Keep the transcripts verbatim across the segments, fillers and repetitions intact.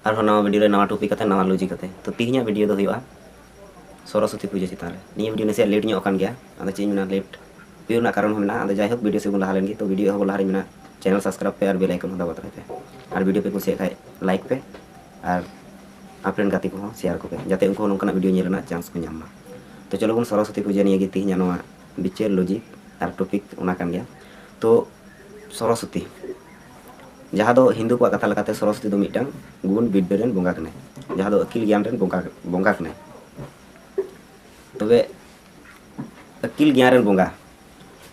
ᱟᱨᱦᱚᱸ ᱱᱟᱣᱟ video ᱨᱮ ᱱᱟᱣᱟ topic ᱠᱟᱛᱮ, ᱱᱟᱣᱟ logic ᱠᱟᱛᱮ᱾ ᱛᱚ ᱛᱮᱦᱮᱧᱟᱜ video ᱫᱚ ᱦᱩᱭᱩᱜᱼᱟ ᱥᱚᱨᱚᱥᱚᱛᱤ ᱯᱩᱡᱟᱹ ᱪᱮᱛᱟᱱ ᱨᱮ᱾ ᱱᱤᱭᱟᱹ video ᱱᱟᱥᱮᱭᱟᱜ late ᱧᱚᱜ ᱟᱠᱟᱱ ᱜᱮᱭᱟ, ᱟᱫᱚ ᱪᱮᱫ ᱤᱧ ᱢᱮᱱᱟ, late ᱦᱩᱭᱩᱜ ᱨᱮᱱᱟᱜ ᱠᱟᱨᱚᱱ ᱦᱚᱸ ᱢᱮᱱᱟᱜᱼᱟ᱾ ᱟᱫᱚ ᱡᱟᱭᱦᱳᱠ, video ᱥᱮᱫ ᱵᱚᱱ ᱞᱟᱦᱟ ᱞᱮᱱ ᱜᱮ᱾ ᱛᱚ video ᱮᱦᱚᱵ ᱞᱟᱦᱟ ᱨᱮ ᱢᱮᱱᱟᱜᱼᱟ, channel subscribe ᱯᱮ ᱟᱨ bell icon ᱦᱚᱸ ᱫᱟᱵᱟᱣ ᱛᱟᱨᱟᱭ ᱯᱮ᱾ ᱟᱨ video ᱯᱮ ᱠᱩᱥᱤᱭᱟᱜ ᱠᱷᱟᱡ like ᱯᱮ ᱟᱨ ᱟᱯᱮ ᱨᱮᱱ ᱜᱟᱛᱮ ᱠᱚᱦᱚᱸ share ᱠᱚᱯᱮ, ᱡᱟᱛᱮ ᱩᱱᱠᱩ ᱦᱚᱸ ᱱᱚᱝᱠᱟᱱᱟᱜ video ᱧᱮᱞ ᱨᱮᱱᱟᱜ chance ᱠᱚ ᱧᱟᱢ ᱢᱟ᱾ ᱛᱚ ᱪᱚᱞᱚ ᱵᱚᱱ ᱥᱚᱨᱚᱥᱚᱛᱤ ᱯᱩᱡᱟᱹ ᱱᱤᱭᱮ ᱜᱮ ᱛᱮᱦᱮᱧᱟᱜ ᱱᱚᱣᱟ ᱵᱤᱪᱟᱹᱨ logic ᱟᱨ topic ᱚᱱᱟ ᱠᱟᱱ ᱜᱮᱭᱟ᱾ ᱛᱚ ᱥᱚᱨᱚᱥᱚᱛᱤ, ᱡᱟᱦᱟᱸ ᱫᱚ ᱦᱤᱱᱫᱩ ᱠᱚᱣᱟᱜ ᱠᱟᱛᱷᱟ ᱞᱮᱠᱟᱛᱮ ᱥᱚᱨᱚᱥᱚᱛᱤ ᱫᱚ ᱢᱤᱫᱴᱟᱝ ᱜᱩᱱ ᱵᱤᱨᱫᱟᱹ ᱨᱮᱱ ᱵᱚᱸᱜᱟ ᱠᱟᱱᱟᱭ, ᱡᱟᱦᱟᱸ ᱫᱚ ᱟᱹᱠᱤᱞ ᱜᱮᱭᱟᱱ ᱨᱮᱱ ᱵᱚᱸᱜᱟ, ᱵᱚᱸᱜᱟ ᱠᱟᱱᱟᱭ᱾ ᱛᱚᱵᱮ ᱟᱹᱠᱤᱞ ᱜᱮᱭᱟᱱ ᱨᱮᱱ ᱵᱚᱸᱜᱟ,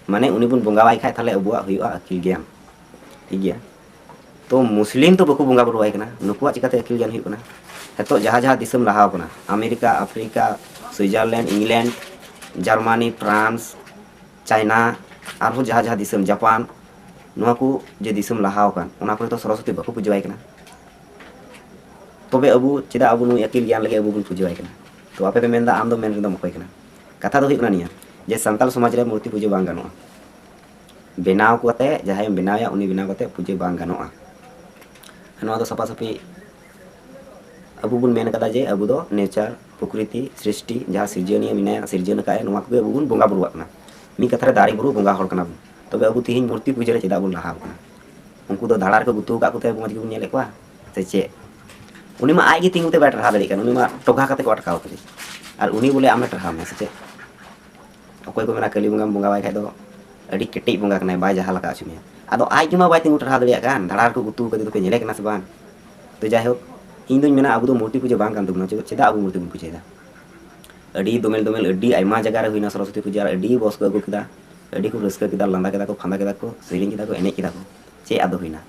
ᱢᱟᱱᱮ ᱩᱱᱤ ᱵᱚᱱ ᱵᱚᱸᱜᱟᱣᱟᱭ ᱠᱷᱟᱡ ᱛᱟᱦᱞᱮ ᱟᱵᱚᱣᱟᱜ ᱦᱩᱭᱩᱜᱼᱟ ᱟᱹᱠᱤᱞ ᱜᱮᱭᱟᱱ, ᱴᱷᱤᱠ ᱜᱮᱭᱟ᱾ ᱛᱚ ᱢᱩᱥᱞᱤᱢ ᱫᱚ ᱵᱟᱠᱚ ᱵᱚᱸᱜᱟ ᱵᱩᱨᱩᱣᱟᱭ ᱠᱟᱱᱟ, ᱱᱩᱠᱩᱣᱟᱜ ᱪᱤᱠᱟᱹᱛᱮ ᱟᱹᱠᱤᱞ ᱜᱮᱭᱟᱱ ᱦᱩᱭᱩᱜ ᱠᱟᱱᱟ? ᱱᱤᱛᱚᱜ ᱡᱟᱦᱟᱸ ᱡᱟᱦᱟᱸ ᱫᱤᱥᱚᱢ ᱞᱟᱦᱟᱣ ᱠᱟᱱᱟ, America, Africa, Switzerland, England, Germany, France, China, ᱟᱨᱦᱚᱸ ᱡᱟᱦᱟᱸ ᱡᱟᱦᱟᱸ ᱫᱤᱥᱚᱢ, ᱡᱟᱯᱟᱱ, ᱱᱚᱣᱟ ᱠᱚ ᱡᱮ ᱫᱤᱥᱚᱢ ᱞᱟᱦᱟᱣ ᱟᱠᱟᱱ, ᱚᱱᱟ ᱠᱚᱨᱮ ᱫᱚ ᱥᱚᱨᱚᱥᱚᱛᱤ ᱵᱟᱠᱚ ᱯᱩᱡᱟᱹᱣᱟᱭ ᱠᱟᱱᱟ᱾ ᱛᱚᱵᱮ ᱟᱵᱚ ᱪᱮᱫᱟᱜ ᱟᱵᱚ ᱱᱩᱭ ᱟᱹᱠᱤᱞ ᱜᱮᱭᱟᱱ ᱞᱟᱹᱜᱤᱫ ᱟᱵᱚ ᱵᱚᱱ ᱯᱩᱡᱟᱹᱣᱟᱭ ᱠᱟᱱᱟ? ᱛᱚ ᱟᱯᱮ ᱯᱮ ᱢᱮᱱᱫᱟ, ᱟᱢ ᱫᱚ ᱢᱮᱱ ᱨᱮᱫᱚᱢ ᱚᱠᱚᱭ ᱠᱟᱱᱟ? ᱠᱟᱛᱷᱟ ᱫᱚ ᱦᱩᱭᱩᱜ ᱠᱟᱱᱟ ᱱᱤᱭᱟᱹ, ᱡᱮ ᱥᱟᱱᱛᱟᱲ ᱥᱚᱢᱟᱡᱽ ᱨᱮ ᱢᱩᱨᱛᱤ ᱯᱩᱡᱟᱹ ᱵᱟᱝ ᱜᱟᱱᱚᱜᱼᱟ, ᱵᱮᱱᱟᱣ ᱠᱟᱛᱮ ᱡᱟᱦᱟᱸᱭᱮᱢ ᱵᱮᱱᱟᱣᱮᱭᱟ ᱩᱱᱤ ᱵᱮᱱᱟᱣ ᱠᱟᱛᱮ ᱯᱩᱡᱟᱹ ᱵᱟᱝ ᱜᱟᱱᱚᱜᱼᱟ᱾ ᱱᱚᱣᱟ ᱫᱚ ᱥᱟᱯᱷᱟ ᱥᱟᱹᱯᱷᱤ ᱟᱵᱚ ᱵᱚᱱ ᱢᱮᱱ ᱠᱟᱫᱟ ᱡᱮ ᱟᱵᱚ ᱫᱚ nature, ᱯᱨᱚᱠᱨᱤᱛᱤ, ᱥᱨᱤᱥᱴᱤ, ᱡᱟᱦᱟᱸ ᱥᱤᱨᱡᱚᱱᱤᱭᱟᱹ ᱢᱮᱱᱟᱭᱟ, ᱥᱤᱨᱡᱚᱱ ᱟᱠᱟᱫ ᱟᱭ, ᱱᱚᱣᱟ ᱠᱚᱜᱮ ᱟᱵᱚ ᱵᱚᱱ ᱵᱚᱸᱜᱟ ᱵᱩᱨᱩᱣᱟᱜ ᱠᱟᱱᱟ᱾ ᱢᱤᱫ ᱠᱟᱛᱷᱟ ᱨᱮ ᱫᱟᱨᱮ ᱵᱩᱨᱩ ᱵᱚᱸᱜᱟ ᱦᱚᱲ ᱠᱟᱱᱟ ᱵᱚᱱ᱾ ᱛᱚᱵᱮ ᱟᱵᱚ ᱛᱮᱦᱮᱧ ᱢᱩᱨᱛᱤ ᱯᱩᱡᱟᱹ ᱨᱮ ᱪᱮᱫᱟᱜ ᱵᱚᱱ ᱞᱟᱦᱟᱣ ᱠᱟᱱᱟ? ᱩᱱᱠᱩ ᱫᱚ ᱫᱷᱟᱲᱟ ᱨᱮᱠᱚ ᱜᱩᱛᱩ ᱟᱠᱟᱫ ᱠᱚᱛᱮ ᱟᱵᱚ ᱢᱚᱡᱽ ᱜᱮᱵᱚᱱ ᱧᱮᱞᱮᱫ ᱠᱚᱣᱟ ᱥᱮ ᱪᱮᱫ? ᱩᱱᱤ ᱢᱟ ᱟᱡ ᱜᱮ ᱛᱤᱸᱜᱩ ᱛᱮ ᱵᱟᱭ ᱴᱟᱨᱦᱟᱣ ᱫᱟᱲᱮᱭᱟᱜ ᱠᱟᱱᱟ, ᱩᱱᱤ ᱢᱟ ᱴᱚᱜᱟ ᱠᱟᱛᱮ ᱠᱚ ᱟᱴᱠᱟᱣ ᱠᱟᱫᱮ, ᱟᱨ ᱩᱱᱤ ᱵᱚᱞᱮ ᱟᱢᱮ ᱴᱟᱨᱦᱟᱣ ᱢᱮᱭᱟ ᱥᱮ ᱪᱮᱫ? ᱚᱠᱚᱭ ᱠᱚ ᱢᱮᱱᱟ ᱠᱟᱹᱞᱤ ᱵᱚᱸᱜᱟᱢ ᱵᱚᱸᱜᱟᱣᱟᱭ ᱠᱷᱟᱡ ᱫᱚ ᱟᱹᱰᱤ ᱠᱮᱴᱮᱡ ᱵᱚᱸᱜᱟ ᱠᱟᱱᱟᱭ, ᱵᱟᱭ ᱡᱟᱦᱟᱸ ᱞᱮᱠᱟ ᱦᱚᱪᱚ ᱢᱮᱭᱟ᱾ ᱟᱫᱚ ᱟᱡ ᱜᱮᱢᱟ ᱵᱟᱭ ᱛᱤᱸᱜᱩ ᱴᱟᱨᱦᱟᱣ ᱫᱟᱲᱮᱭᱟᱜ ᱠᱟᱱ, ᱫᱷᱟᱲᱟ ᱨᱮᱠᱚ ᱜᱩᱛᱩ ᱠᱟᱫᱮ ᱫᱚᱯᱮ ᱧᱮᱞᱮ ᱠᱟᱱᱟ ᱥᱮ ᱵᱟᱝ? ᱛᱚ ᱡᱟᱭᱦᱳᱠ, ᱤᱧ ᱫᱩᱧ ᱢᱮᱱᱟ ᱟᱵᱚ ᱫᱚ ᱢᱩᱨᱛᱤ ᱯᱩᱡᱟᱹ ᱵᱟᱝ ᱠᱟᱱ ᱛᱟᱵᱚᱱᱟ᱾ ᱪᱮᱫ-, ᱪᱮᱫᱟᱜ ᱟᱵᱚ ᱢᱩᱨᱛᱤ ᱵᱚᱱ ᱯᱩᱡᱟᱹᱭᱮᱫᱟ? ᱟᱹᱰᱤ ᱫᱚᱢᱮᱞ ᱫᱚᱢᱮᱞ ᱟᱹᱰᱤ ᱟᱭᱢᱟ ᱡᱟᱭᱜᱟ ᱨᱮ ᱦᱩᱭᱱᱟ ᱥᱚᱨᱚᱥᱚᱛᱤ ᱯᱩᱡᱟᱹ, ᱟᱨ ᱟᱹᱰᱤ ᱵᱚᱥ ᱠᱚ ᱟᱹᱜᱩ ᱠᱮᱫᱟ, ᱟᱹᱰᱤ ᱠᱚ ᱨᱟᱹᱥᱠᱟᱹ ᱠᱮᱫᱟ, ᱞᱟᱸᱫᱟ ᱠᱮᱫᱟ ᱠᱚ, ᱯᱷᱟᱸᱫᱟ ᱠᱮᱫᱟ ᱠᱚ, ᱥᱮᱨᱮᱧ ᱠᱮᱫᱟ ᱠᱚ, ᱮᱱᱮᱡ ᱠᱮᱫᱟ ᱠᱚ᱾ ᱪᱮᱫ ᱟᱫᱚ ᱦᱩᱭᱱᱟ?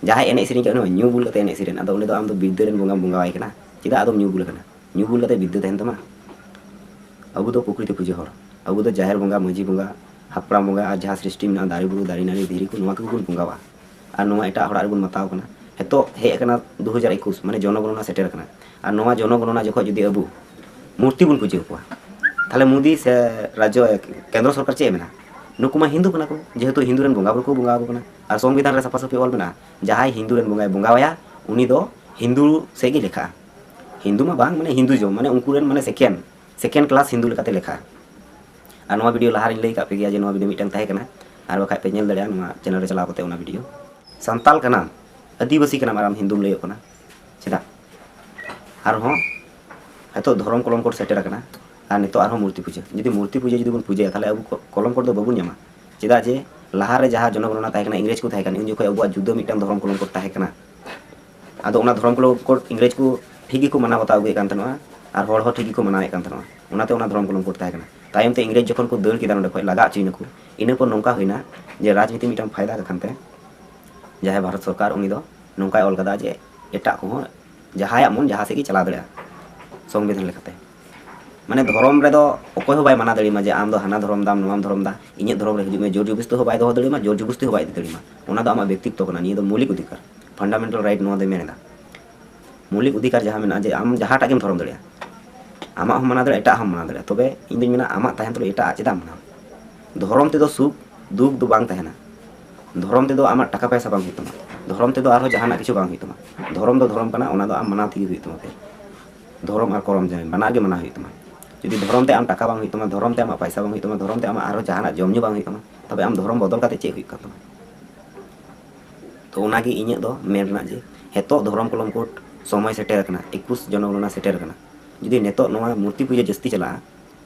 ᱡᱟᱦᱟᱸᱭ ᱮᱱᱮᱡ ᱥᱮᱨᱮᱧ ᱠᱟᱜ ᱩᱱᱤ ᱢᱟ ᱧᱩ ᱵᱩᱞ ᱠᱟᱛᱮ ᱮᱱᱮᱡ ᱥᱮᱨᱮᱧ, ᱟᱫᱚ ᱩᱱᱤ ᱫᱚ ᱟᱢ ᱫᱚ ᱵᱤᱨᱫᱟᱹ ᱨᱮᱱ ᱵᱚᱸᱜᱟᱢ ᱵᱚᱸᱜᱟᱣᱟᱭ ᱠᱟᱱᱟ, ᱪᱮᱫᱟᱜ ᱟᱫᱚᱢ ᱧᱩ ᱵᱩᱞ ᱠᱟᱱᱟ? ᱧᱩ ᱵᱩᱞ ᱠᱟᱛᱮ ᱵᱤᱨᱫᱟᱹ ᱛᱟᱦᱮᱱ ᱛᱟᱢᱟ? ᱟᱵᱚ ᱫᱚ ᱯᱨᱚᱠᱨᱤᱛᱤ ᱯᱩᱡᱟᱹ ᱦᱚᱲ, ᱟᱵᱚ ᱫᱚ ᱡᱟᱦᱮᱨ ᱵᱚᱸᱜᱟ, ᱢᱟᱹᱡᱷᱤ ᱵᱚᱸᱜᱟ, ᱦᱟᱯᱲᱟᱢ ᱵᱚᱸᱜᱟ ᱟᱨ ᱡᱟᱦᱟᱸ ᱥᱨᱤᱥᱴᱤ ᱢᱮᱱᱟᱜᱼᱟ, ᱫᱟᱨᱮ ᱵᱩᱨᱩ, ᱫᱟᱨᱮ ᱱᱟᱹᱲᱤ, ᱫᱷᱤᱨᱤ ᱠᱚ, ᱱᱚᱣᱟ ᱠᱚᱜᱮ ᱵᱚᱱ ᱵᱚᱸᱜᱟᱣᱟ᱾ ᱟᱨ ᱱᱚᱣᱟ ᱮᱴᱟᱜ ᱦᱚᱲᱟᱜ ᱨᱮᱵᱚᱱ ᱢᱟᱛᱟᱣ ᱠᱟᱱᱟ᱾ ᱱᱤᱛᱚᱜ ᱦᱮᱡ ᱟᱠᱟᱱᱟ ᱫᱩ ᱦᱟᱡᱟᱨ ᱮᱠᱩᱥ, ᱢᱟᱱᱮ ᱡᱚᱱᱚᱜᱚᱱᱚᱱᱟ ᱥᱮᱴᱮᱨ ᱟᱠᱟᱱᱟ᱾ ᱟᱨ ᱱᱚᱣᱟ ᱡᱚᱱᱚᱜᱚᱱᱚᱱᱟ ᱡᱚᱠᱷᱚᱡ ᱡᱩᱫᱤ ᱟᱵᱚ ᱢᱩᱨᱛᱤ ᱵᱚᱱ ᱯᱩᱡᱟᱹ ᱟᱠᱚᱣᱟ, ᱛᱟᱦᱞᱮ ᱢᱳᱫᱤ ᱥᱮ ᱨᱟᱡᱽᱡᱚ, ᱠᱮᱱᱫᱨᱚ ᱥᱚᱨᱠᱟᱨ ᱪᱮᱫ ᱮ ᱢᱮᱱᱟ? ᱱᱩᱠᱩ ᱢᱟ ᱦᱤᱱᱫᱩ ᱠᱟᱱᱟ ᱠᱚ, ᱡᱮᱦᱮᱛᱩ ᱦᱤᱱᱫᱩ ᱨᱮᱱ ᱵᱚᱸᱜᱟ ᱵᱩᱨᱩ ᱠᱚ ᱵᱚᱸᱜᱟ ᱟᱠᱚ ᱠᱟᱱᱟ᱾ ᱟᱨ ᱥᱚᱝᱵᱤᱫᱷᱟᱱ ᱨᱮ ᱥᱟᱯᱷᱟ ᱥᱟᱹᱯᱷᱤ ᱚᱞ ᱢᱮᱱᱟᱜᱼᱟ, ᱡᱟᱦᱟᱸᱭ ᱦᱤᱱᱫᱩ ᱨᱮᱱ ᱵᱚᱸᱜᱟᱭ ᱵᱚᱸᱜᱟᱣᱟᱭᱟ, ᱩᱱᱤ ᱫᱚ ᱦᱤᱱᱫᱩ ᱥᱮᱫ ᱜᱮ ᱞᱮᱠᱷᱟᱜᱼᱟ᱾ ᱦᱤᱱᱫᱩ ᱢᱟ ᱵᱟᱝ, ᱢᱟᱱᱮ ᱦᱤᱱᱫᱩ ᱡᱚᱢ, ᱢᱟᱱᱮ ᱩᱱᱠᱩ ᱨᱮᱱ ᱢᱟᱱᱮ second, second class ᱦᱤᱱᱫᱩ ᱞᱮᱠᱟᱛᱮ ᱞᱮᱠᱷᱟᱜᱼᱟ᱾ ᱟᱨ ᱱᱚᱣᱟ video ᱞᱟᱦᱟ ᱨᱮᱧ ᱞᱟᱹᱭ ᱟᱠᱟᱫ ᱯᱮ ᱜᱮᱭᱟ ᱡᱮ ᱱᱚᱣᱟ video ᱢᱤᱫᱴᱟᱝ ᱛᱟᱦᱮᱸ ᱠᱟᱱᱟ, ᱟᱨ ᱵᱟᱠᱷᱟᱡ ᱯᱮ ᱧᱮᱞ ᱫᱟᱲᱮᱭᱟᱜᱼᱟ ᱱᱚᱣᱟ channel ᱨᱮ ᱪᱟᱞᱟᱣ ᱠᱟᱛᱮ ᱚᱱᱟ video᱾ ᱥᱟᱱᱛᱟᱞ ᱠᱟᱱᱟᱢ, ᱟᱹᱫᱤᱵᱟᱹᱥᱤ ᱠᱟᱱᱟᱢ ᱟᱨ ᱟᱢ ᱦᱤᱱᱫᱩᱢ ᱞᱟᱹᱭᱚᱜ ᱠᱟᱱᱟ, ᱪᱮᱫᱟᱜ? ᱟᱨᱦᱚᱸ ᱱᱤᱛᱚᱜ ᱫᱷᱚᱨᱚᱢ ᱠᱚᱞᱚᱝᱠᱚ ᱥᱮᱴᱮᱨ ᱟᱠᱟᱱᱟ, ᱟᱨ ᱱᱤᱛᱚᱜ ᱟᱨᱦᱚᱸ ᱢᱩᱨᱛᱤ ᱯᱩᱡᱟᱹ᱾ ᱡᱩᱫᱤ ᱢᱩᱨᱛᱤ ᱯᱩᱡᱟᱹ ᱡᱩᱫᱤ ᱵᱚᱱ ᱯᱩᱡᱟᱹᱭᱟ, ᱛᱟᱦᱞᱮ ᱟᱵᱚ ᱠᱚ-, ᱠᱚᱞᱚᱝᱠᱚ ᱫᱚ ᱵᱟᱵᱚᱱ ᱧᱟᱢᱟ᱾ ᱪᱮᱫᱟᱜ ᱡᱮ ᱞᱟᱦᱟᱨᱮ ᱡᱟᱦᱟᱸ ᱡᱚᱱᱚᱜᱚᱱᱚᱱᱟ ᱛᱟᱦᱮᱸ ᱠᱟᱱᱟ, ᱤᱝᱨᱮᱡᱽ ᱠᱚ ᱛᱟᱦᱮᱸ ᱠᱟᱱᱟ, ᱩᱱ ᱡᱚᱠᱷᱚᱡ ᱟᱵᱚᱣᱟᱜ ᱡᱩᱫᱟᱹ ᱢᱤᱫᱴᱟᱝ ᱫᱷᱚᱨᱚᱢ ᱠᱚᱞᱚᱝᱠᱚ ᱛᱟᱦᱮᱸ ᱠᱟᱱᱟ᱾ ᱟᱫᱚ ᱚᱱᱟ ᱫᱷᱚᱨᱚᱢ ᱠᱚᱞᱚᱝᱠᱚ ᱤᱝᱨᱮᱡᱽ ᱠᱚ ᱴᱷᱤᱠ ᱜᱮᱠᱚ ᱢᱟᱱᱟᱣ ᱵᱟᱛᱟᱣ ᱟᱹᱜᱩᱭᱮᱫ ᱠᱟᱱ ᱛᱟᱦᱮᱱᱟ, ᱟᱨ ᱦᱚᱲ ᱦᱚᱸ ᱴᱷᱤᱠ ᱜᱮᱠᱚ ᱢᱟᱱᱟᱣᱮᱫ ᱠᱟᱱ ᱛᱟᱦᱮᱱᱟ᱾ ᱚᱱᱟᱛᱮ ᱚᱱᱟ ᱫᱷᱚᱨᱚᱢ ᱠᱚᱞᱚᱝᱠᱚ ᱛᱟᱦᱮᱸ ᱠᱟᱱᱟ᱾ ᱛᱟᱭᱚᱢ ᱛᱮ ᱤᱝᱨᱮᱡᱽ ᱡᱚᱠᱷᱚᱱ ᱠᱚ ᱫᱟᱹᱲ ᱠᱮᱫᱟ ᱱᱚᱸᱰᱮ ᱠᱷᱚᱡ, ᱞᱟᱜᱟ ᱦᱚᱪᱚᱭᱮᱱᱟᱠᱚ, ᱤᱱᱟᱹ ᱯᱚᱨ ᱱᱚᱝᱠᱟ ᱦᱩᱭᱱᱟ ᱡᱮ ᱨᱟᱡᱽᱱᱤᱛᱤ ᱢᱤᱫᱴᱟᱝ ᱯᱷᱟᱭᱫᱟ ᱠᱟᱱ ᱛᱮ ᱡᱟᱦᱟᱸᱭ ᱵᱷᱟᱨᱚᱛ ᱥᱚᱨᱠᱟᱨ, ᱩᱱᱤ ᱫᱚ ᱱᱚᱝᱠᱟᱭ ᱚᱞ ᱠᱟᱫᱟ ᱡᱮ ᱮᱴᱟᱜ ᱠᱚᱦᱚᱸ ᱡᱟᱦᱟᱸᱭᱟᱜ ᱢᱚᱱ ᱡᱟᱦᱟᱸ ᱥᱮᱫ ᱜᱮ ᱪᱟᱞᱟᱣ ᱫᱟᱲᱮᱭᱟᱜᱼᱟ ᱥᱚᱝᱵᱤᱫᱷᱟᱱ ᱞᱮᱠᱟᱛᱮ᱾ ᱢᱟᱱᱮ ᱫᱷᱚᱨᱚᱢ ᱨᱮᱫᱚ ᱚᱠᱚᱭ ᱦᱚᱸ ᱵᱟᱭ ᱢᱟᱱᱟ ᱫᱟᱲᱮᱭᱟᱢᱟ ᱡᱮ ᱟᱢ ᱫᱚ ᱦᱟᱱᱟ ᱫᱷᱚᱨᱚᱢ ᱫᱟᱢ, ᱱᱚᱣᱟᱢ ᱫᱷᱚᱨᱚᱢ ᱫᱟ, ᱤᱧᱟᱹᱜ ᱫᱷᱚᱨᱚᱢ ᱨᱮ ᱦᱤᱡᱩᱜ ᱢᱮ, ᱡᱳᱨ ᱡᱚᱵᱚᱥᱛᱤ ᱦᱚᱸ ᱵᱟᱭ ᱫᱚᱦᱚ ᱫᱟᱲᱮᱭᱟᱢᱟ, ᱡᱳᱨ ᱡᱚᱵᱚᱥᱛᱤ ᱦᱚᱸ ᱵᱟᱭ ᱤᱫᱤ ᱫᱟᱲᱮᱭᱟᱢᱟ᱾ ᱚᱱᱟ ᱫᱚ ᱟᱢᱟᱜ ᱵᱮᱠᱛᱤᱛᱛᱚ ᱠᱟᱱᱟ, ᱱᱤᱭᱟᱹ ᱫᱚ ᱢᱳᱣᱞᱤᱠ ᱚᱫᱷᱤᱠᱟᱨ, fundamental right ᱱᱚᱣᱟ ᱫᱚᱭ ᱢᱮᱱ ᱮᱫᱟ᱾ ᱢᱳᱣᱞᱤᱠ ᱚᱫᱷᱤᱠᱟᱨ ᱡᱟᱦᱟᱸ ᱢᱮᱱᱟᱜᱼᱟ ᱡᱮ ᱟᱢ ᱡᱟᱦᱟᱸᱴᱟᱜ ᱜᱮᱢ ᱫᱷᱚᱨᱚᱢ ᱫᱟᱲᱮᱭᱟᱜᱼᱟ, ᱟᱢᱟᱜ ᱦᱚᱸ ᱢᱟᱱᱟᱣ ᱫᱟᱲᱮᱭᱟᱜᱼᱟ, ᱮᱴᱟᱜ ᱦᱚᱸ ᱢᱟᱱᱟᱣ ᱫᱟᱲᱮᱭᱟᱜᱼᱟ᱾ ᱛᱚᱵᱮ ᱤᱧ ᱫᱩᱧ ᱢᱮᱱᱟ ᱟᱢᱟᱜ ᱛᱟᱦᱮᱱ ᱛᱩᱞᱩᱡ ᱮᱴᱟᱜ ᱟᱜ ᱪᱮᱫᱟᱜ ᱮᱢ ᱢᱟᱱᱟᱣᱟ? ᱫᱷᱚᱨᱚᱢ ᱛᱮᱫᱚ ᱥᱩᱠ ᱫᱩᱠ ᱫᱚ ᱵᱟᱝ ᱛᱟᱦᱮᱱᱟ᱾ ᱫᱷᱚᱨᱚᱢ ᱛᱮᱫᱚ ᱟᱢᱟᱜ ᱴᱟᱠᱟ ᱯᱚᱭᱥᱟ ᱵᱟᱝ ᱦᱩᱭᱩᱜ ᱛᱟᱢᱟ, ᱫᱷᱚᱨᱚᱢ ᱛᱮᱫᱚ ᱟᱨᱦᱚᱸ ᱡᱟᱦᱟᱱᱟᱜ ᱠᱤᱪᱷᱩ ᱵᱟᱝ ᱦᱩᱭᱩᱜ ᱛᱟᱢᱟ᱾ ᱫᱷᱚᱨᱚᱢ ᱫᱚ ᱫᱷᱚᱨᱚᱢ ᱠᱟᱱᱟ, ᱚᱱᱟ ᱫᱚ ᱟᱢ ᱢᱟᱱᱟᱣ ᱛᱮᱜᱮ ᱦᱩᱭᱩᱜ ᱛᱟᱢᱟ᱾ ᱯᱷᱤᱨ ᱫᱷᱚᱨᱚᱢ ᱟᱨ ᱠᱚᱨᱚᱢ ᱡᱟᱦᱟᱸ ᱵᱟᱱᱟᱨ ᱜᱮ ᱢᱟᱱᱟᱣ ᱦᱩᱭᱩᱜ ᱛᱟᱢᱟ᱾ ᱡᱩᱫᱤ ᱫᱷᱚᱨᱚᱢ ᱛᱮ ᱟᱢ ᱴᱟᱠᱟ ᱵᱟᱝ ᱦᱩᱭᱩᱜ ᱛᱟᱢᱟ, ᱫᱷᱚᱨᱚᱢ ᱛᱮ ᱟᱢᱟᱜ ᱯᱚᱭᱥᱟ ᱵᱟᱝ ᱦᱩᱭᱩᱜ ᱛᱟᱢᱟ, ᱫᱷᱚᱨᱚᱢ ᱛᱮ ᱟᱢᱟᱜ ᱟᱨᱦᱚᱸ ᱡᱟᱦᱟᱱᱟᱜ ᱡᱚᱢ ᱧᱩ ᱵᱟᱝ ᱦᱩᱭᱩᱜ ᱛᱟᱢᱟ, ᱛᱚᱵᱮ ᱟᱢ ᱫᱷᱚᱨᱚᱢ ᱵᱚᱫᱚᱞ ᱠᱟᱛᱮ ᱪᱮᱫ ᱦᱩᱭᱩᱜ ᱠᱟᱱ ᱛᱟᱢᱟ? ᱛᱚ ᱚᱱᱟᱜᱮ ᱤᱧᱟᱹᱜ ᱫᱚ ᱢᱮᱱ ᱨᱮᱱᱟᱜ ᱡᱮ ᱱᱤᱛᱚᱜ ᱫᱷᱚᱨᱚᱢ ᱠᱚᱞᱚᱢ ᱠᱳᱰ ᱥᱚᱢᱚᱭ ᱥᱮᱴᱮᱨ ᱟᱠᱟᱱᱟ, ᱮᱠᱩᱥ ᱡᱚᱱᱚᱜᱚᱱᱚᱱᱟ ᱥᱮᱴᱮᱨ ᱟᱠᱟᱱᱟ᱾ ᱡᱩᱫᱤ ᱱᱤᱛᱚᱜ ᱱᱚᱣᱟ ᱢᱩᱨᱛᱤ ᱯᱩᱡᱟᱹ ᱡᱟᱹᱥᱛᱤ ᱪᱟᱞᱟᱜᱼᱟ,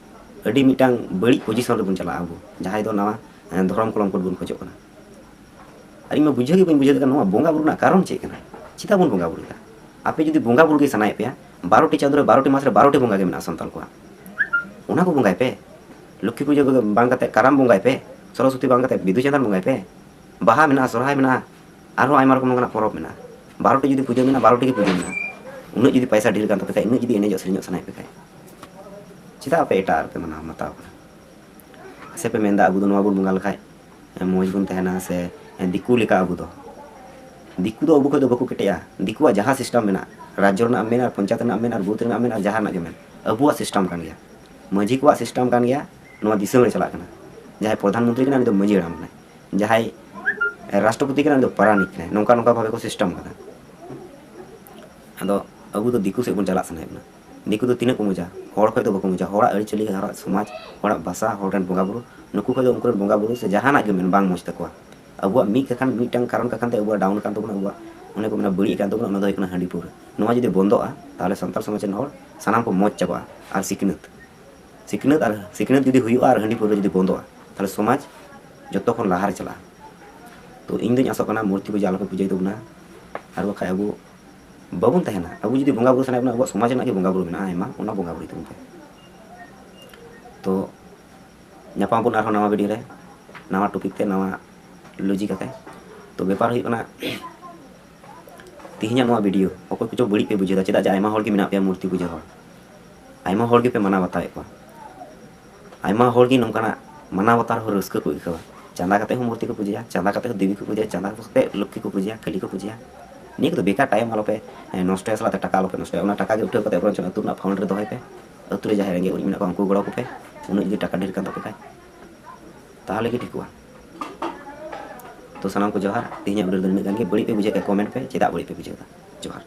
ᱟᱹᱰᱤ ᱢᱤᱫᱴᱟᱝ ᱵᱟᱹᱲᱤᱡ position ᱨᱮᱵᱚᱱ ᱪᱟᱞᱟᱜᱼᱟ ᱟᱵᱚ, ᱡᱟᱦᱟᱸᱭ ᱫᱚ ᱱᱟᱣᱟ, ᱮ, ᱫᱷᱚᱨᱚᱢ ᱠᱚᱞᱚᱢ ᱠᱳᱰ ᱵᱚᱱ ᱠᱷᱚᱡᱚᱜ ᱠᱟᱱᱟ᱾ ᱟᱨ ᱤᱧ ᱢᱟ ᱵᱩᱡᱷᱟᱹᱣ ᱜᱮ ᱵᱟᱹᱧ ᱵᱩᱡᱷᱟᱹᱣ ᱫᱟᱲᱮᱭᱟᱜ ᱠᱟᱱᱟ, ᱱᱚᱣᱟ ᱵᱚᱸᱜᱟ ᱵᱩᱨᱩ ᱨᱮᱱᱟᱜ ᱠᱟᱨᱚᱱ ᱪᱮᱫ ᱠᱟᱱᱟ? ᱪᱮᱫᱟᱜ ᱵᱚᱱ ᱵᱚᱸᱜᱟ ᱵᱩᱨᱩᱭᱮᱫᱟ? ᱟᱯᱮ ᱡᱩᱫᱤ ᱵᱚᱸᱜᱟ ᱵᱩᱨᱩ ᱜᱮ ᱥᱟᱱᱟᱭᱮᱫ ᱯᱮᱭᱟ, ᱵᱟᱨᱚ ᱴᱤ ᱪᱟᱸᱫᱳ ᱨᱮ ᱵᱟᱨᱚ ᱴᱤ ᱢᱟᱥ ᱨᱮ ᱵᱟᱨᱚ ᱴᱤ ᱵᱚᱸᱜᱟ ᱜᱮ ᱢᱮᱱᱟᱜᱼᱟ ᱥᱟᱱᱛᱟᱲ ᱠᱚᱣᱟᱜ, ᱚᱱᱟ ᱠᱚ ᱵᱚᱸᱜᱟᱭ ᱯᱮ᱾ ᱞᱚᱠᱠᱷᱤ ᱯᱩᱡᱟᱹ ᱵᱟᱝ ᱠᱟᱛᱮ ᱠᱟᱨᱟᱢ ᱵᱚᱸᱜᱟᱭ ᱯᱮ, ᱥᱚᱨᱚᱥᱚᱛᱤ ᱵᱟᱝ ᱠᱟᱛᱮ ᱵᱤᱫᱩ ᱪᱟᱸᱫᱟᱱ ᱵᱚᱸᱜᱟᱭ ᱯᱮ᱾ ᱵᱟᱦᱟ ᱢᱮᱱᱟᱜᱼᱟ, ᱥᱚᱨᱦᱟᱭ ᱢᱮᱱᱟᱜᱼᱟ, ᱟᱨᱦᱚᱸ ᱟᱭᱢᱟ ᱨᱚᱠᱚᱢ ᱱᱚᱝᱠᱟᱱᱟᱜ ᱯᱚᱨᱚᱵᱽ ᱢᱮᱱᱟᱜᱼᱟ᱾ ᱵᱟᱨᱚ ᱴᱤ ᱡᱩᱫᱤ ᱯᱩᱡᱟᱹ ᱢᱮᱱᱟᱜᱼᱟ, ᱵᱟᱨᱚ ᱴᱤ ᱜᱮ ᱯᱩᱡᱟᱹ ᱢᱮᱱᱟᱜᱼᱟ᱾ ᱩᱱᱟᱹᱜ ᱡᱩᱫᱤ ᱯᱚᱭᱥᱟ ᱰᱷᱮᱨ ᱠᱟᱱ ᱛᱟᱯᱮ ᱠᱷᱟᱡ, ᱩᱱᱟᱹᱜ ᱡᱩᱫᱤ ᱮᱱᱮᱡᱚᱜ ᱥᱮᱨᱮᱧᱚᱜ ᱥᱟᱱᱟᱭᱮᱫ ᱯᱮ ᱠᱷᱟᱡ, ᱪᱮᱫᱟᱜ ᱟᱯᱮ ᱮᱴᱟᱜ ᱨᱮᱯᱮ ᱢᱟᱱᱟᱣ ᱢᱟᱛᱟᱣ ᱠᱟᱱᱟ? ᱥᱮ ᱯᱮ ᱢᱮᱱᱫᱟ ᱟᱵᱚ ᱫᱚ ᱱᱚᱣᱟ ᱵᱚᱱ ᱵᱚᱸᱜᱟ ᱞᱮᱠᱷᱟᱡ ᱢᱚᱡᱽ ᱵᱚᱱ ᱛᱟᱦᱮᱱᱟ, ᱥᱮ ᱫᱤᱠᱩ ᱞᱮᱠᱟ ᱟᱵᱚ ᱫᱚ? ᱫᱤᱠᱩ ᱫᱚ ᱟᱵᱚ ᱠᱷᱚᱡ ᱫᱚ ᱵᱟᱠᱚ ᱠᱮᱴᱮᱡᱼᱟ᱾ ᱫᱤᱠᱩᱣᱟᱜ ᱡᱟᱦᱟᱸ system ᱢᱮᱱᱟᱜ, ᱨᱟᱡᱽᱡᱚ ᱨᱮᱱᱟᱜ ᱮᱢ ᱢᱮᱱ, ᱟᱨ ᱯᱚᱧᱪᱟᱭᱮᱛ ᱨᱮᱱᱟᱜ ᱮᱢ ᱢᱮᱱ, ᱟᱨ ᱵᱩᱛᱷ ᱨᱮᱱᱟᱜ ᱮᱢ ᱢᱮᱱ, ᱟᱨ ᱡᱟᱦᱟᱱᱟᱜ ᱜᱮ ᱢᱮᱱ, ᱟᱵᱚᱣᱟᱜ system ᱠᱟᱱ ᱜᱮᱭᱟ᱾ ᱢᱟᱹᱡᱷᱤ ᱠᱚᱣᱟᱜ system ᱠᱟᱱ ᱜᱮᱭᱟ, ᱱᱚᱣᱟ ᱫᱤᱥᱚᱢ ᱨᱮ ᱪᱟᱞᱟᱜ ᱠᱟᱱᱟ᱾ ᱡᱟᱦᱟᱸᱭ ᱯᱨᱚᱫᱷᱟᱱ ᱢᱚᱱᱛᱨᱤ ᱠᱟᱱᱟᱭ, ᱩᱱᱤ ᱫᱚ ᱢᱟᱹᱡᱷᱤ ᱦᱟᱲᱟᱢ ᱠᱟᱱᱟᱭ᱾ ᱡᱟᱦᱟᱸᱭ ᱨᱟᱥᱴᱨᱚᱯᱚᱛᱤ ᱠᱟᱱᱟᱭ, ᱩᱱᱤ ᱫᱚ ᱯᱟᱨᱟᱱᱤᱠ ᱠᱟᱱᱟᱭ᱾ ᱱᱚᱝᱠᱟ ᱱᱚᱝᱠᱟ ᱵᱷᱟᱵᱮ ᱠᱚ system ᱠᱟᱫᱟ᱾ ᱟᱫᱚ ᱟᱵᱚ ᱫᱚ ᱫᱤᱠᱩ ᱥᱮᱫ ᱵᱚᱱ ᱪᱟᱞᱟᱜ ᱥᱟᱱᱟᱭᱮᱫ ᱵᱚᱱᱟ᱾ ᱫᱤᱠᱩ ᱫᱚ ᱛᱤᱱᱟᱹᱜ ᱠᱚ ᱢᱚᱡᱟ? ᱦᱚᱲ ᱠᱷᱚᱡ ᱫᱚ ᱵᱟᱠᱚ ᱢᱚᱡᱟ᱾ ᱦᱚᱲᱟᱜ ᱟᱹᱨᱤᱪᱟᱹᱞᱤ, ᱦᱚᱲᱟᱜ ᱥᱚᱢᱟᱡᱽ, ᱦᱚᱲᱟᱜ ᱵᱷᱟᱥᱟ, ᱦᱚᱲ ᱨᱮᱱ ᱵᱚᱸᱜᱟ ᱵᱩᱨᱩ, ᱱᱩᱠᱩ ᱠᱷᱚᱡ ᱫᱚ ᱩᱱᱠᱩ ᱨᱮᱱ ᱵᱚᱸᱜᱟ ᱵᱩᱨᱩ ᱥᱮ ᱡᱟᱦᱟᱱᱟᱜ ᱜᱮ ᱢᱮᱱ ᱵᱟᱝ ᱢᱚᱡᱽ ᱛᱟᱠᱚᱣᱟ᱾ ᱟᱵᱚᱣᱟᱜ ᱢᱤᱫ ᱠᱟᱠᱷᱟᱱ, ᱢᱤᱫᱴᱟᱝ ᱠᱟᱨᱚᱱ ᱠᱟᱠᱷᱟᱱ ᱛᱮ ᱟᱵᱚᱣᱟᱜ down ᱟᱠᱟᱱ ᱛᱟᱵᱚᱱᱟ, ᱟᱵᱚᱣᱟᱜ ᱚᱱᱮ ᱠᱚ ᱢᱮᱱᱟ ᱵᱟᱹᱲᱤᱡ ᱟᱠᱟᱱ ᱛᱟᱵᱚᱱᱟ, ᱚᱱᱟ ᱫᱚ ᱦᱩᱭᱩᱜ ᱠᱟᱱᱟ ᱦᱟᱺᱰᱤ ᱯᱟᱹᱣᱨᱟᱹ᱾ ᱱᱚᱣᱟ ᱡᱩᱫᱤ ᱵᱚᱱᱫᱚᱜᱼᱟ, ᱛᱟᱦᱚᱞᱮ ᱥᱟᱱᱛᱟᱲ ᱥᱚᱢᱟᱡᱽ ᱨᱮᱱ ᱦᱚᱲ ᱥᱟᱱᱟᱢ ᱠᱚ ᱢᱚᱡᱽ ᱪᱟᱵᱟᱜᱼᱟ᱾ ᱟᱨ ᱥᱤᱠᱷᱱᱟᱹᱛ, ᱥᱤᱠᱷᱱᱟᱹᱛ ᱟᱨ ᱥᱤᱠᱷᱱᱟᱹᱛ ᱡᱩᱫᱤ ᱦᱩᱭᱩᱜᱼᱟ ᱟᱨ ᱦᱟᱺᱰᱤ ᱯᱟᱹᱣᱨᱟᱹ ᱡᱩᱫᱤ ᱵᱚᱱᱫᱚᱜᱼᱟ, ᱛᱟᱦᱚᱞᱮ ᱥᱚᱢᱟᱡᱽ ᱡᱚᱛᱚ ᱠᱷᱚᱱ ᱞᱟᱦᱟ ᱨᱮ ᱪᱟᱞᱟᱜᱼᱟ᱾ ᱛᱚ ᱤᱧ ᱫᱩᱧ ᱟᱥᱚᱜ ᱠᱟᱱᱟ ᱢᱩᱨᱛᱤ ᱯᱩᱡᱟᱹ ᱟᱞᱚᱯᱮ ᱯᱩᱡᱟᱹᱭ ᱛᱟᱵᱚᱱᱟ, ᱟᱨ ᱵᱟᱠᱷᱟᱡ ᱟᱵᱚ ᱵᱟᱵᱚᱱ ᱛᱟᱦᱮᱱᱟ᱾ ᱟᱵᱚ ᱡᱩᱫᱤ ᱵᱚᱸᱜᱟ ᱵᱩᱨᱩ ᱥᱟᱱᱟᱭᱮᱫ ᱵᱚᱱᱟ, ᱟᱵᱚᱣᱟᱜ ᱥᱚᱢᱟᱡᱽ ᱨᱮᱱᱟᱜ ᱜᱮ ᱵᱚᱸᱜᱟ ᱵᱩᱨᱩ ᱢᱮᱱᱟᱜᱼᱟ ᱟᱭᱢᱟ, ᱚᱱᱟ ᱵᱚᱸᱜᱟ ᱵᱩᱨᱩᱭ ᱛᱟᱵᱚᱱ ᱯᱮ᱾ ᱛᱚ ᱧᱟᱯᱟᱢ ᱵᱚᱱ ᱟᱨᱦᱚᱸ ᱱᱟᱣᱟ video ᱨᱮ, ᱱᱟᱣᱟ topic ᱛᱮ, ᱱᱟᱣᱟ logic ᱟᱛᱮ᱾ ᱛᱚ ᱵᱮᱯᱟᱨ ᱦᱩᱭᱩᱜ ᱠᱟᱱᱟ, ᱛᱮᱦᱮᱧᱟᱜ ᱱᱚᱣᱟ video ᱚᱠᱚᱭ ᱠᱚᱪᱚ ᱵᱟᱹᱲᱤᱡ ᱯᱮ ᱵᱩᱡᱷᱟᱹᱣ ᱮᱫᱟ, ᱪᱮᱫᱟᱜ ᱡᱮ ᱟᱭᱢᱟ ᱦᱚᱲ ᱜᱮ ᱢᱮᱱᱟᱜ ᱯᱮᱭᱟ ᱢᱩᱨᱛᱤ ᱯᱩᱡᱟᱹ ᱦᱚᱲ, ᱟᱭᱢᱟ ᱦᱚᱲ ᱜᱮᱯᱮ ᱢᱟᱱᱟᱣ ᱵᱟᱛᱟᱣᱮᱫ ᱠᱚᱣᱟ, ᱟᱭᱢᱟ ᱦᱚᱲ ᱜᱮ ᱱᱚᱝᱠᱟᱱᱟᱜ ᱢᱟᱱᱟᱣ ᱵᱟᱛᱟᱣ ᱨᱮᱦᱚᱸ ᱨᱟᱹᱥᱠᱟᱹ ᱠᱚ ᱟᱹᱭᱠᱟᱹᱣᱟ᱾ ᱪᱟᱸᱫᱟ ᱠᱟᱛᱮ ᱦᱚᱸ ᱢᱩᱨᱛᱤ ᱠᱚ ᱯᱩᱡᱟᱹᱭᱟ, ᱪᱟᱸᱫᱟ ᱠᱟᱛᱮ ᱦᱚᱸ ᱫᱮᱵᱤ ᱠᱚ ᱯᱩᱡᱟᱹᱭᱟ, ᱪᱟᱸᱫᱟ ᱠᱟᱛᱮ ᱞᱚᱠᱠᱷᱤ ᱠᱚ ᱯᱩᱡᱟᱹᱭᱟ, ᱠᱟᱹᱞᱤ ᱠᱚ ᱯᱩᱡᱟᱹᱭᱟ᱾ ᱱᱤᱭᱟᱹ ᱠᱚᱫᱚ ᱵᱮᱠᱟᱨ time ᱟᱞᱚᱯᱮ, ᱮ, ᱱᱚᱥᱴᱚᱭᱟ, ᱥᱟᱞᱟᱜ ᱛᱮ ᱴᱟᱠᱟ ᱟᱞᱚᱯᱮ ᱱᱚᱥᱴᱚᱭᱟ᱾ ᱚᱱᱟ ᱴᱟᱠᱟ ᱜᱮ ᱩᱴᱷᱟᱹᱣ ᱠᱟᱛᱮ ᱵᱚᱨᱚᱝ ᱟᱹᱛᱩ ᱨᱮᱱᱟᱜ fund ᱨᱮ ᱫᱚᱦᱚᱭ ᱯᱮ᱾ ᱟᱹᱛᱩ ᱨᱮ ᱡᱟᱦᱟᱸᱭ ᱨᱮᱸᱜᱮᱡ ᱚᱨᱮᱡ ᱢᱮᱱᱟᱜ ᱠᱚᱣᱟ ᱩᱱᱠᱩ ᱜᱚᱲᱚ ᱠᱚᱯᱮ᱾ ᱩᱱᱟᱹᱜ ᱡᱩᱫᱤ ᱴᱟᱠᱟ ᱰᱷᱮᱨ ᱠᱟᱱ ᱛᱟᱯᱮ ᱠᱷᱟᱡ, ᱛᱟᱦᱚᱞᱮ ᱜᱮ ᱴᱷᱤᱠᱚᱜᱼᱟ᱾ ᱛᱚ ᱥᱟᱱᱟᱢ ᱠᱚ ᱡᱚᱦᱟᱨ᱾ ᱛᱮᱦᱮᱧᱟᱜ video ᱫᱚ ᱱᱤᱱᱟᱹᱜ ᱜᱟᱱ ᱜᱮ᱾ ᱵᱟᱹᱲᱤᱡ ᱯᱮ ᱵᱩᱡᱷᱟᱹᱣ ᱠᱷᱟᱡ comment ᱯᱮ, ᱪᱮᱫᱟᱜ ᱵᱟᱹᱲᱤᱡ ᱯᱮ ᱵᱩᱡᱷᱟᱹᱣ ᱮᱫᱟ᱾ ᱡᱚᱦᱟᱨ᱾